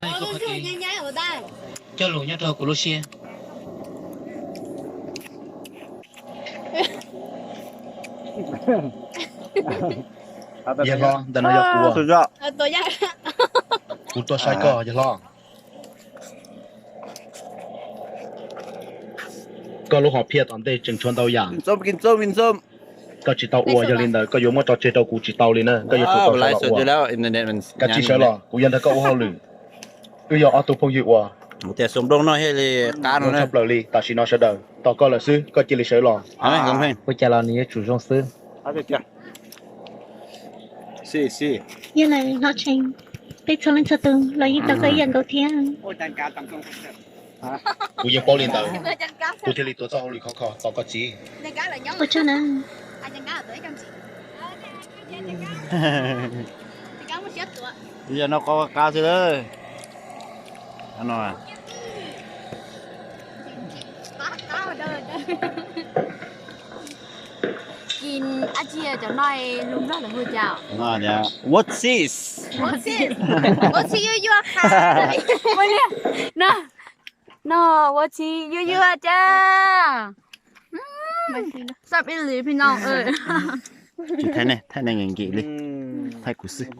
Cog lus nyob rau kuv lub siab. Yawg hlob, ntawm no yog kuv. Kuv tuaj saib koj yawg hlob. Koj lub hom phiaj tom ntej tseem tshuav ntau yam. Koj tsis tau ua, yog li ntawd koj yuav muab tso tseg rau kuv tsis tau li na, koj yuav tsum tau sawv los ua. Kav tsij sawv los, kuv yuav nrog koj ua hauj lwm. Wb yog ob tug phooj ywg uas zoo tshaj plaws li, tam sim no sawv daws tos koj lawm xwb, koj cia li sawv los. Ua cas los nws yuav tsum zoo xwb. Yog lawm hlob Tsheej, peb txhua leej txhua tus los yeej tos koj ib yam nkaus thiab. Kuv yeej paub li ntawd, kuv thiaj li tuav txoj hauj lwm khov kho tos koj txiv. Ua tsaug na. Yog no qab qab xwb lawm. Kis ab tsi cov no lus Nplog lawv hu cas? What's this? What's this? What's this yuag yuag qha? No, no, what's this yuag yuag cas? Sab ib li phi no. Tsis thaij ne, thaij ne nkees nkees li, thaij kuv xwb.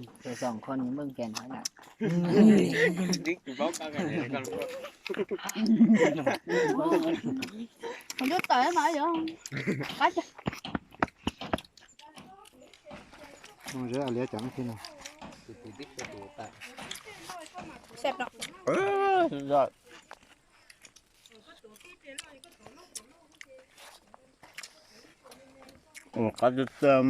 Ua qab tib teb.